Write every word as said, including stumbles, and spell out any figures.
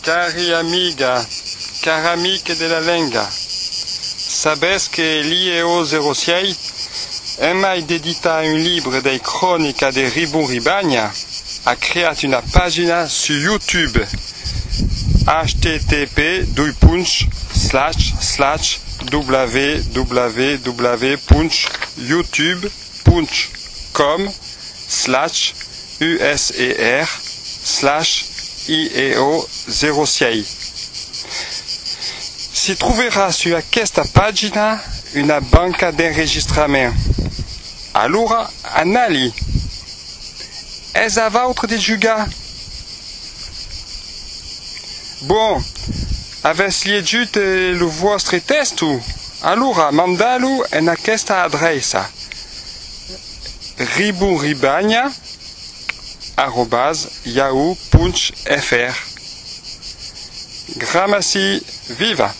Cari amiga, car amic de la lenga, sabes que l'I E O zèro sièis, en mai d'editar un libre dei cronicas de Ribon Ribanha, a creat una pagina sus YouTube, H T T P doi punts slash slash W W W punts youtube punts com slash U S E R slash I E O zèro sièis. Si troverà sus aquesta pagina una banca d'enregistrament. Alora, anatz-li! Es a vautre de jugar! Bon, avètz liejut, eh, lo vòstre tèxto? Alora, mandatz-lo en aquesta adreça: ribonribanha arrobas yahoo punts F R. Gramací, viva!